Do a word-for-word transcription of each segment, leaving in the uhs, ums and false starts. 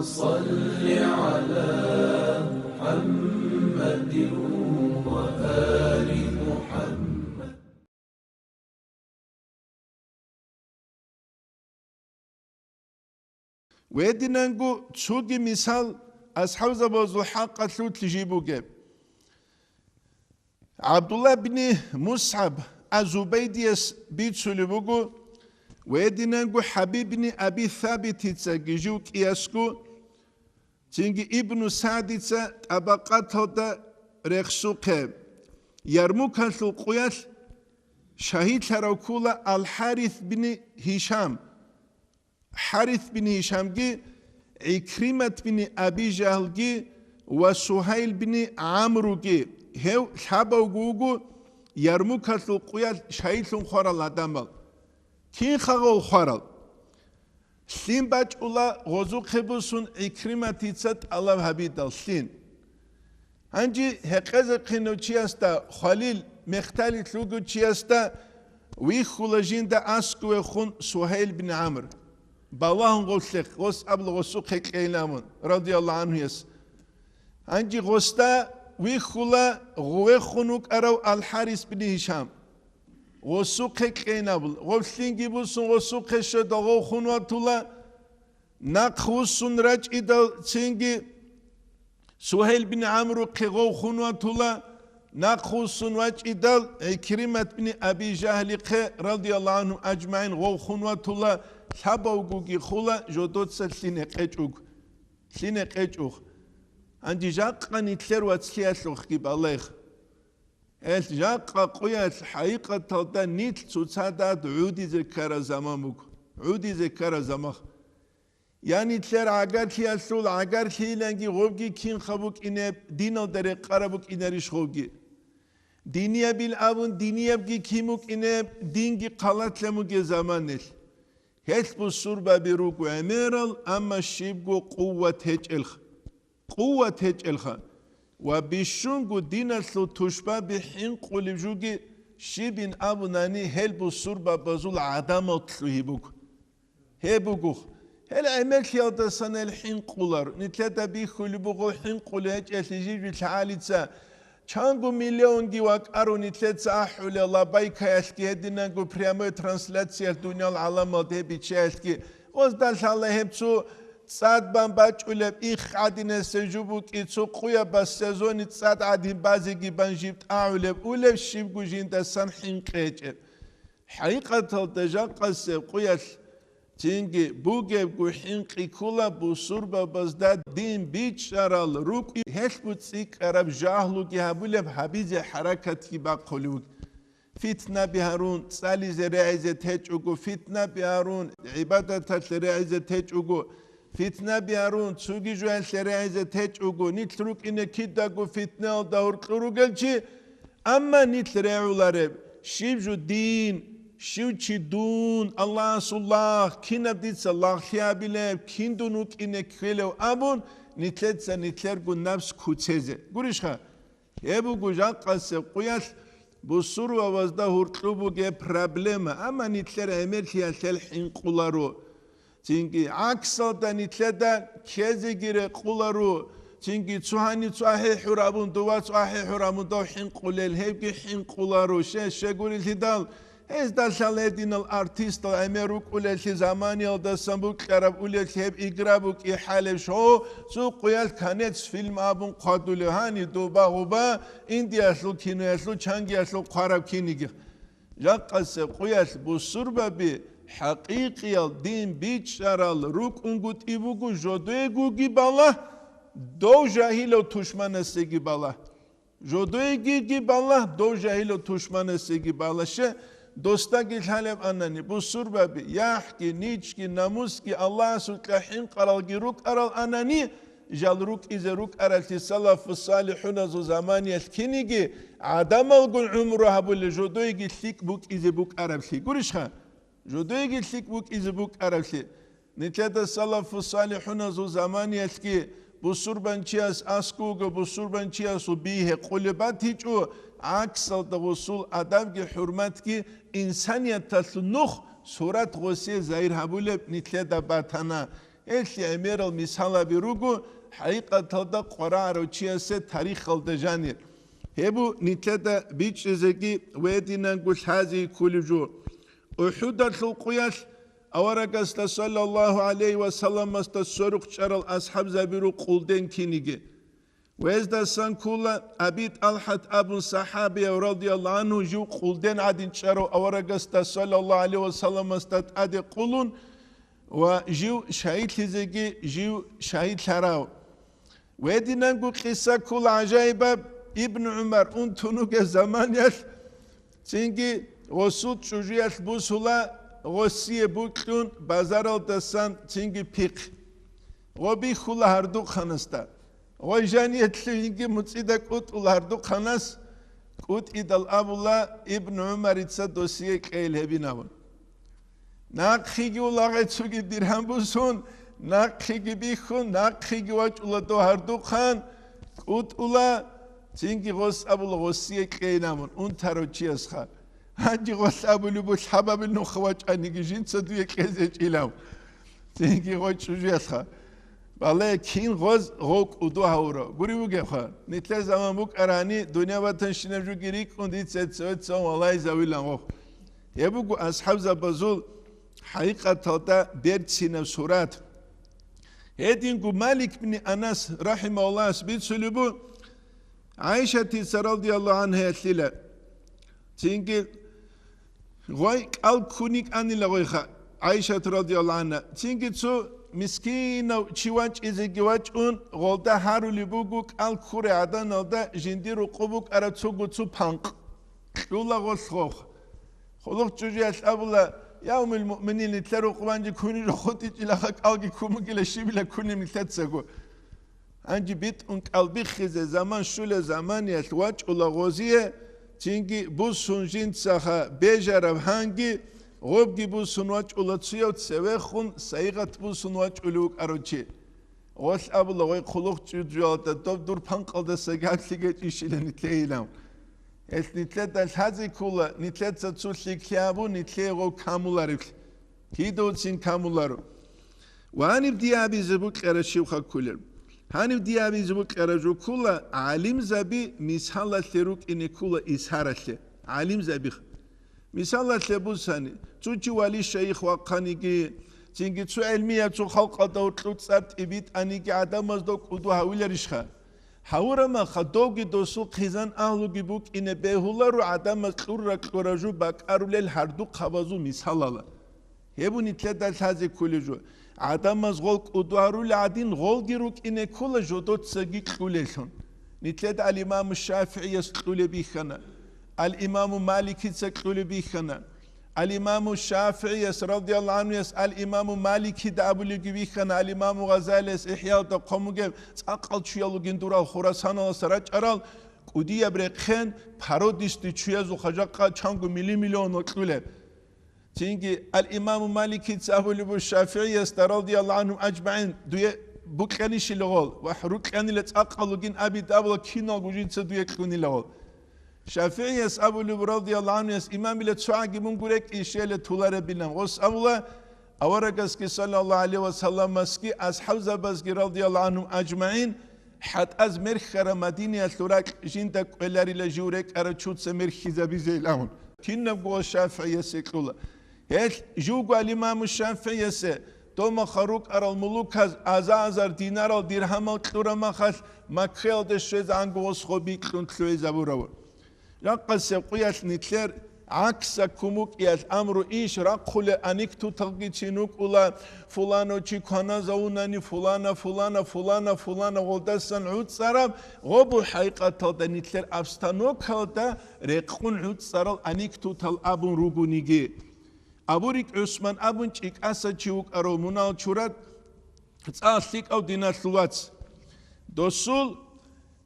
صل على محمد وآل محمد. Гьединанго цоги мисал асхӀабзабазул хӀакъалъулъ жиб бугеб. ГӀабдулла бни МусгӀаб аз-Зубайдияс бицулеб буго, гьединанго ХӀабиб бни Аби Сабитицаги жив кӀиясго, цинги Ибну СагӀдица ТӀабакъаталда рехсухъе, Ярмукалъул къуялъ шагьидлъарав ккола Ал-ХӀарис бни Гьишам. ХӀарис бин Гьишамги, ГӀикримат бин Аби Жагьлги ва Сугьайл бин ГӀамруги, гьев лъабавго вуго Ярмукалъул къуялъ шагьидлъун хварал гӀадамал. Кинха гъов хварал? Лъим бачӀула гъозухъе бусун ГӀикриматица тӀалаб гьабидал лъин. Гьанже гьекъезе хъинав чиясда, хвалил мехталилъ вугев чиясда вихьула жинда аскӀове хун Сугьайл бин ГӀамр. Балагьун гъолъехъ, гъос абла гъосухъе кьейин абун, радияллагьу гӀанхуяс. Гьанже гъосда вихьула гъувехун вукӀарав Ал-ХӀарис бин Гьишам. Гъосухъе кьейин абула, гъов лъинги бусун гъосухъе щведал гъов хун ватула, нахъ вуссун рачӀидал цинги Сугьайл бин ГӀамрухъе гъов хун ватула, нахъ вуссун вачӀидал ГӀикримат бин Аби Жагьлихъе, радияллагьу гӀанхум аджмагӀин, гъов хун ватула, лъабавгоги хула жодоца лъин гьекъечӀуг, лъин гьекъечӀух. Гьанже жакъа нилъер вацлъиялъухъги балагье. Гьелъ жакъа къуялъ хӀакъикъаталда нилъ цоцазда гӀодизе ккараб заман буго, гӀодизе ккараб заман. Я нилъер гӀагарлъиялъул гӀагарлъийиланги гъобги кинха букӀинеб, диналда рекъараб букӀинарищ гъобги? Диниябил абун диниябги кин букӀинеб, динги хъалалъ бугеб заман нилъ. Гьелъ бусурбаби руго гӀемерал, амма щибго къуват гьечӀелха. Къуват гьечӀелха ва бищунго диналъул тушбаби хӀинкъулеб жуги, щибин абунани, гьел бусурбабазул гӀадамал лъугьи буго. Гьеб бугоха. Гьел гӀемерлъиялдасан гьел хӀинкъулар. Нилъеда бихьулеб буго хӀинкъулеб гьечӀелъи жиб-жиб лъагӀалица. Чанго миллионги вакӀаро нилъеца ахӀулел лабайкаялъги гьединанго прямой трансляциялъ дуниял гӀаламалда гьеб биччаялъги. Гъозда лъала гьеб цо цӀад бан бачӀулеб их гӀадинасеб жо букӀи, цо къуябас сезони цӀад гӀадин базеги бан жиб тӀагӀулеб, улеб щибго жиндасан хӀинкъи гьечӀеб. ХӀакъикъаталда жакъасеб къуялъ цинги бугебго хӀинкъи ккола бусурбабазда дин бичӀчӀарал рукӀи, гьелъго цӀикӀкӀараб жагьлуги гьабулеб, гьабизе хӀаракатги бахъулев вугеб. Фитнаби гьарун, цӀализе регӀизе течӀого, фитнаби гьарун, гӀибадаталъе регӀизе течӀого, фитнаби гьарун, цоги жоялъе регӀизе течӀого, нилъ рукӀине кидаго фитнаялда гьоркьор ругел чи, амма нилъ регӀулареб, щиб жо дин, щив чи дун, Аллагьасул лагъ, кинаб дица лагълъи абилеб, кин дун вукӀине ккелев абун, нилъеца нилъерго напс куцезе. Гурищха? Гьеб буго жакъасеб къуялъ бусурбабазда гьоркьоб бугеб проблема, амма нилъер гӀемерлъиялъел хӀинкъуларо. Цинги гӀаксалда нилъеда ккезеги рекъоларо, цинги цо гьанив цо ахӀи хӀур абун, дова цо ахӀи хӀур абун, дов хӀинкъулел, гьебги хӀинкъуларо, щай-щай гурелъидал, гьезда лъала гьединал артистал гӀемер рукӀулеллъи заманиялдасан букӀараб улеллъи гьеб игра букӀи хӀалеб, шо, цо къуялъ конец фильм абун хъвадулев гьанив доба-гъоба, Индиялъул киноялъул, чангиялъул хъвараб киниги. Жакъасеб къуялъ бусурбаби хӀакъикъиял дин бичӀчӀарал рукӀунгутӀи буго жодойгоги балагь, дов жагьилав тушманасеги балагь. Жодойгиги балагь, дов жагьилав тушманасеги балагь. Щай, досдаги лъалеб анани, бусурбаби, яхӀги, ничги, намусги, Аллагьасукьа хӀинкъаралги рукӀарал анани, жал рукӀизе рукӀаралъи салафу салихӀуназул заманиялъ киниги гӀадамалгун гӀумру гьабулел жодойги лъикӀ букӀизе букӀараблъи. Гурищха? Жодойги лъикӀ букӀизе букӀараблъи. Нилъеда салафу салихӀуназул заманиялъги бусурбанчияс аскӀов вуго, бусурбанчиясул би гьекъолеб батичӀо, гӀаксалда гъосул адабги хӀурматги, инсанияталъул нух, сурат гъосие загьир гьабулеб нилъеда батана. Гьелъие гӀемерал мисалаби руго, хӀакъикъаталда къварагӀарав чиясе тарихалда жанир. Гьеб бу нилъеда бичӀчӀизеги ва гьединанго лъазе кколеб жо. УхӀудалъул къуялъ аварагасда саллаллагьу гӀалайгьи ва салламасда сверухъ чӀарал асхӀабзаби ру къулден киниги. Гьездасан ккола Аби ТӀалхӀат абун сахӀабияв, радияллагьу гӀангьу, жив къулден гӀадин чӀарав аварагасда саллаллагьу гӀалайгьи ва салламасда тӀаде къулун ва жив шагьидлъизеги жив шагьидлъарав. Гьединанго къиса ккола гӀажаибаб. Ибн ГӀумар унтун вугев заманиялъ цинги гъосул чӀужуялъ бусула, гъосие букьун базаралдасан цинги пихъ. Гъо бихьула гьардухъанасда. Гъой жаниялъе йинги муцӀида кӀутӀула гьардухъанас, кӀутӀидал абула Ибн ГӀумарица досие кьейил гьебинавун. Нахъеги улагъе цоги диргьам бусун, нахъеги бихьун, нахъеги вачӀула дов гьардухъан, кӀутӀула, цинги гъос абула гъосие кьейинамун, унтарав чиясха. Гьанже гъолъ абулеб буго, лъабабил нуха вачӀаниги жинца дуе кьезе гьечӀилав. Цинги гъой чӀужуялъха. Бале, кин гъоз гъов кӀуду гьавура. Гури вугевха, нилъер заман букӀарани, дунъя батанщинаб жуги рикӀкӀун дица цо-цо валайзавилан гъов. Гьеб буго асхӀабзабазул хӀакъикъаталда берцинаб сурат. Гьединго Малик бни Анас, рахӀимагьуллагь, бицулеб бу, ГӀайшатица, радияллагьу гӀангьаялъила. Цинги гъой кӀал ккун йикӀанила гъойха, ГӀайшат, радияллагьу гӀангьа. Цинги цо мискинав чи вачӀизеги вачӀун, гъолда гьарулеб буго кӀал ккурай гӀаданалда жиндир рукъу букӀараб цого цо панкъ. Кьула гъолъ гъох. Хъулухъ чӀужуялъ абула: «Я уммул муъминин, нилъер рукъу банжи кунижо хутӀичӀилаха, кӀалги кумугила, щибила кунеб нилъецаго». Гьанже битӀун кӀал биххизе заман щулеб заманиялъ вачӀула гъозие, цинги бусун жинцаха бежараб гьанги, гъобги бусун вачӀула цуяв цевехун, сайигъат бусун вачӀулев вукӀарав чи. Гъолъ абула: «Гъой хъулухъ чӀужуялда, доб дур панкъалдаса гьаблъи гьечӀищила нилъейилан». Гьелъ нилъеда лъазе ккола, нилъеца цо лъикӀлъи абун, нилъее гъов камуларевлъи. Кидавцин камуларо. Ва гьаниб дие абизе букӀараб щибха кколел? Гьаниб дие абизе букӀараб жо ккола, гӀалимзаби мисалалъе рукӀине ккола исаралъе. ГӀалимзаби. Мисалалъе бусани, цо чи вали-шайих вахъаниги, цинги цо гӀелмияб цо халкъалда гьоркьоб цӀар тӀибитӀаниги гӀадамазда кӀуду гьавиларищха? Гьавурамаха, довги досул хъизан агьлуги букӀине бегьуларо гӀадамаз кьур-ракьура жо бакӀарулел гьардухъабазул мисалала. Гьеб бу нилъеда лъазе кколеб жо. ГӀадамаз гъол кӀуду гьарулел гӀадин, гъолги рукӀине ккола жодоцаги кьулеллъун. Нилъеда ал-Имаму ШафигӀияс кьулеб бихьана, ал-Имаму Маликица кьулеб бихьана. Ал-Имаму ШафигӀияс, радияллагьу гӀангьуяс, ал-Имаму Маликида абулебги бихьана, ал-Имаму Гъазалияс ИхӀяалда хъван бугеб, цӀакъал чуял ругин дурал Хурасаналаса рачӀарал, кӀудияб рехъен пародисти чуязул хажахъа чанго мили-миллион вокьулеб. Цинги ал-Имаму Маликица абулеб буго ШафигӀиясда, радияллагьу гӀангьум ажмагӀин, дуе букьанищила гъол, ва рукьанила цӀакъал ругин абида абула, киналго жинца дуе кьунила гъол. ШафигӀияс абулеб, радияллагьу гӀангьуяс, имамила цогӀаги мунго рекӀи щела туларабилан. Гъос абула, аварагасги, саллаллагьу гӀалайгьи ва салламасги, асхӀабзабазги, радияллагьу гӀангьум ажмагӀин, хӀатӀаз мерхьараб Мадинаялъул ракь жинда кӀвеларила жив рекӀарав чуца мерхьизабизейилан. Кинабго ва ШафигӀиясе кьула. Гьелъ живго ал-Имаму ШафигӀиясе, домаха рукӀарал мулуказ аза-азар динарал, диргьамал кьурамахалъ, Маккаялде щвезегӀанго гъос гъо бикьун лъугӀизабурав. Ракъасеб къуялъ нилъер гӀаксак кумукӀиялъ амру иш рахъулел аникдоталги чин рукӀула, фуланав чи кваназавунани, фулана, фулана, фулана, фулана гъолдасан гӀуцӀараб, гъо бу хӀакъикъаталда нилъер обстановкалда рекъун гӀуцӀарал аникдотал абун ругониги. Абурикь ГӀусман абун чӀикӀаса чи вукӀарав мунал чурат цӀакъ лъикӀав диналъул вац. Досул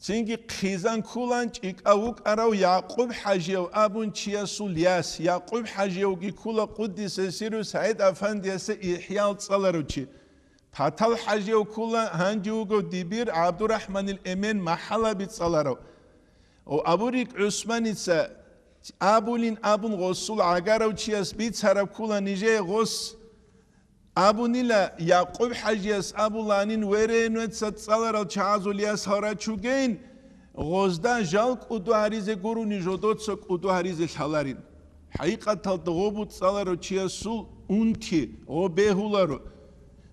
цинги хъизан ккулан чӀикӀав вукӀарав Якъуб-хӀажияв абун чиясул яс. Якъуб-хӀажиявги ккула, къуддиса сирругьу, СагӀид-афандиясе ИхӀял цӀаларав чи. Патал-хӀажияв ккула, гьанже вугев дибир ГӀабдурахӀманил Эмен, МахӀалаби цӀаларав. О, абурикь ГӀусманица абулин абун гъосул гӀагарав чияс бицараб ккула нижее гъос Абунила, Якъуб-хӀажияс абуланин, верен вецад цӀаларал чагӀазул ясал рачугейин, гъозда жал кӀуду гьаризе гурони жодоца кӀуду гьаризе лъаларин. ХӀакъикъаталда гъобу цӀаларав чиясул унти гъо бегьуларо.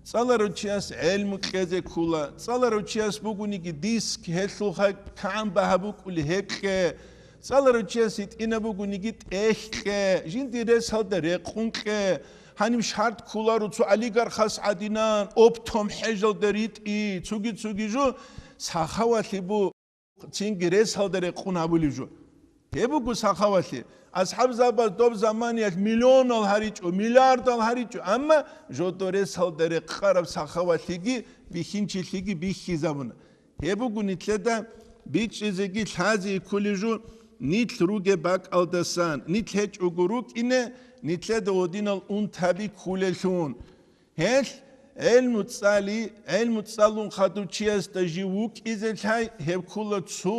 ЦӀаларав чияс гӀелму кьезе ккула, цӀаларав чияс бугониги диск, гьелъул хай кагӀан багьа букӀули гьеб кье, цӀаларав чияс гьитӀинаб бугониги тӀехь кье, жиндир ресалда рекъун кье, гьаниб шарт кколаро цо олигархас гӀадинан, оптом хӀежалда ритӀи, цуги-цуги жо, сахавалъи бу. Цинги ресалда рекъун гьабулеб жо. Гьеб буго сахавалъи. АсхӀабзабаз доб заманиялъ миллионал гьаричӀо, миллиардал гьаричӀо, амма жодо ресалда рекъараб сахавалъиги бихьинчилъиги бихьизабуна. Гьеб буго нилъеда бичӀчӀизеги лъазе кколеб жо, нилъ ругеб бакӀалдасан, нилъ гьечӀого рукӀине, нилъеда гьодинал унтаби кколелъун. Гьелъ гӀелму цӀали, гӀелму цӀалун хадув чиясда жив вукӀизе лъай, гьеб ккула цо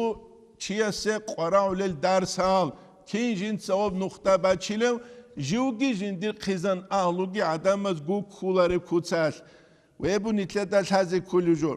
чиясе къварагӀулел дарсал, кин жинца гьоб нухда бачилев, живги жиндир хъизан агьлуги гӀадамаз гуккулареб куцалъ. Гьеб буго нилъеда лъазе кколеб жо.